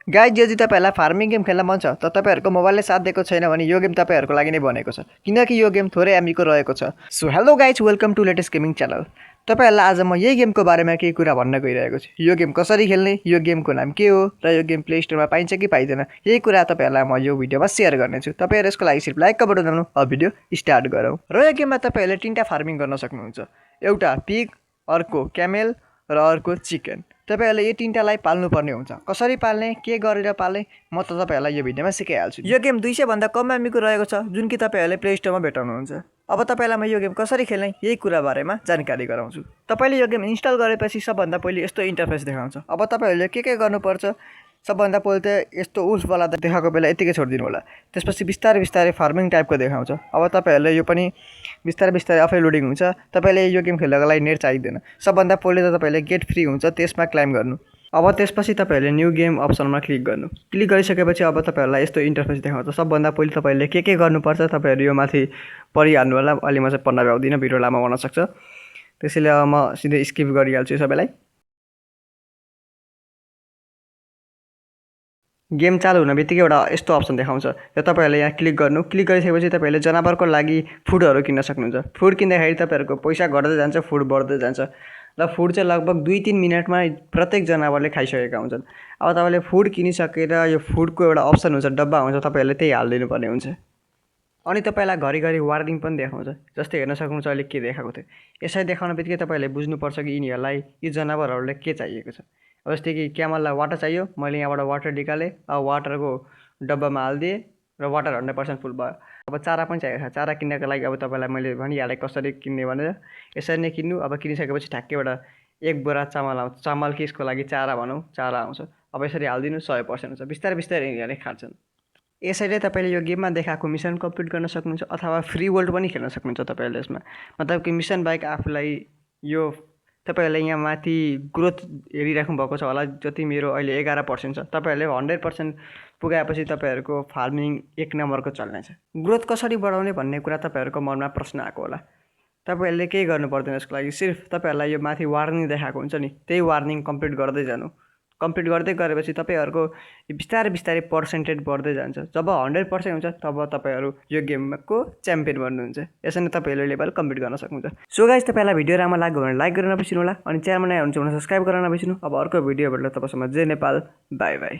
Guys यदि तपाईँहरूलाई farming game खेल्न मन छ त तपाईँहरूको मोबाइलले साथ दिएको छैन भने यो गेम तपाईँहरूको लागि नै बनेको छ, किनकि यो गेम थोरै एमबीको रहेको छ। So hello guys, welcome to latest gaming channel. तपाईँहरूलाई आज म यही गेमको बारेमा केही कुरा भन्न गइरहेको छु। यो गेम कसरी खेल्ने, यो गेमको नाम के हो र यो गेम प्ले स्टोरमा पाइन्छ कि पाइँदैन, यही कुरा तपाईँहरूलाई म यो भिडियोमा सेयर गर्नेछु। तपाईँहरू यसको लागि सिर्फ लाइकको बटन दबाउनु। अब भिडियो स्टार्ट गरौँ। र यो गेममा तपाईँहरूले 3टा फार्मिङ गर्न सक्नुहुन्छ, एउटा पिग, अर्को क्यामेल र अर्को चिकन। तपाईँहरूले यो 3टालाई पाल्नुपर्ने हुन्छ। कसरी पाल्ने, के गरेर पाल्ने, म त तपाईँहरूलाई यो भिडियोमा सिकाइहाल्छु। यो गेम 200 भन्दा कम एमबीको रहेको छ, जुन कि तपाईँहरूले प्ले स्टोरमा भेटाउनुहुन्छ। अब तपाईँलाई म यो गेम कसरी खेल्ने यही कुरा बारेमा जानकारी गराउँछु। तपाईँले यो गेम इन्स्टल गरेपछि सबभन्दा पहिले यस्तो इन्टरफेस देखाउँछ। अब तपाईँहरूले के गर्नुपर्छ, सबभन्दा पहिले त यस्तो उल्फवाला देखाएको बेला यतिकै छोडिदिनु होला। त्यसपछि बिस्तारै बिस्तारै फार्मिङ टाइपको देखाउँछ। अब तपाईँहरूले यो पनि बिस्तारै बिस्तारै आफै लोडिङ हुन्छ। तपाईँले यो गेम खेल्नको लागि नेट चाहिँदैन। सबभन्दा पहिले त तपाईँले गेट फ्री हुन्छ, त्यसमा क्लाइम गर्नु। अब त्यसपछि तपाईँहरूले न्यू गेम अप्सनमा क्लिक गर्नु। क्लिक गरिसकेपछि अब तपाईँहरूलाई यस्तो इन्टरफेस देखाउँछ। सबभन्दा पहिले तपाईँले के गर्नुपर्छ, तपाईँहरू यो माथि पढिहाल्नु होला। अहिले म चाहिँ पढ्न भ्याउँदिनँ, भिडियो लामो हुन सक्छ, त्यसैले अब म सिधै स्किप गरिहाल्छु सबैलाई। गेम चालु हुन बित्तिकै एउटा यस्तो अप्सन देखाउँछ र तपाईँहरूले यहाँ क्लिक गर्नु। क्लिक गरिसकेपछि तपाईँहरूले जनावरको लागि फुडहरू किन्न सक्नुहुन्छ। फुड किन्दाखेरि तपाईँहरूको पैसा घट्दै जान्छ, फुड बढ्दै जान्छ र फुड चाहिँ लगभग 2-3 मिनटमा प्रत्येक जनावरले खाइसकेका हुन्छन्। अब तपाईँले फुड किनिसकेर यो फुडको एउटा अप्सन हुन्छ, डब्बा हुन्छ, तपाईँहरूले त्यही हालिदिनु पर्ने हुन्छ। अनि तपाईँलाई घरिघरि वार्निङ पनि देखाउँछ। जस्तै हेर्न सक्नुहुन्छ अहिले के देखाएको थियो। यसरी देखाउन बित्तिकै तपाईँहरूले बुझ्नुपर्छ कि यिनीहरूलाई, यी जनावरहरूलाई के चाहिएको छ। अब जस्तै कि क्यामललाई वाटर चाहियो, मैले यहाँबाट वाटर निकालेँ, अब वाटरको डब्बामा हालिदिएँ र वाटर 100% फुल भयो। अब चारा पनि चाहिएको छ। चारा किन्नको लागि अब तपाईँलाई मैले भनिहालेँ कसरी किन्ने भनेर। यसरी नै किन्नु। अब किनिसकेपछि ठ्याक्कै एउटा 1 बोरा चामल आउँछ। चामल कि यसको लागि चारा भनौँ, चारा आउँछ। अब यसरी हालिदिनु, 100% हुन्छ। बिस्तारै बिस्तारै यिनीहरूले खान्छन्। यसैले तपाईँले यो गेममा देखाएको मिसन कम्प्लिट गर्न सक्नुहुन्छ अथवा फ्री वर्ल्ड पनि खेल्न सक्नुहुन्छ तपाईँहरूले यसमा। मतलब कि मिसन बाहेक आफूलाई यो तपाईँहरूले यहाँ माथि ग्रोथ हेरिराख्नु भएको छ होला, जति मेरो अहिले 11% छ। तपाईँहरूले 100% पुगाएपछि तपाईँहरूको फार्मिङ 1 नम्बरको चल्नेछ। ग्रोथ कसरी बढाउने भन्ने कुरा तपाईँहरूको मनमा प्रश्न आएको होला। तपाईँहरूले केही गर्नु पर्दैन यसको लागि। सिर्फ तपाईँहरूलाई यो माथि वार्निङ देखाएको हुन्छ नि, त्यही वार्निङ कम्प्लिट गर्दै जानु। कम्प्लिट गर्दै गरेपछि तपाईँहरूको बिस्तारै बिस्तारै पर्सेन्टेज बढ्दै जान्छ। जब 100% हुन्छ तब तपाईँहरू यो गेमको च्याम्पियन बन्नुहुन्छ। यसरी नै तपाईँहरूले लेभल कम्प्लिट गर्न सक्नुहुन्छ। सो गाइज, तपाईँलाई भिडियो राम्रो लाग्यो भने लाइक गर्न नबिर्सिनु होला, अनि च्यानलमा नयाँ हुनुहुन्छ भने सब्सक्राइब गर्न नबिर्सिनु। अब अर्को भिडियो भेट्दा तपाईँसँग जय नेपाल, बाई बाई।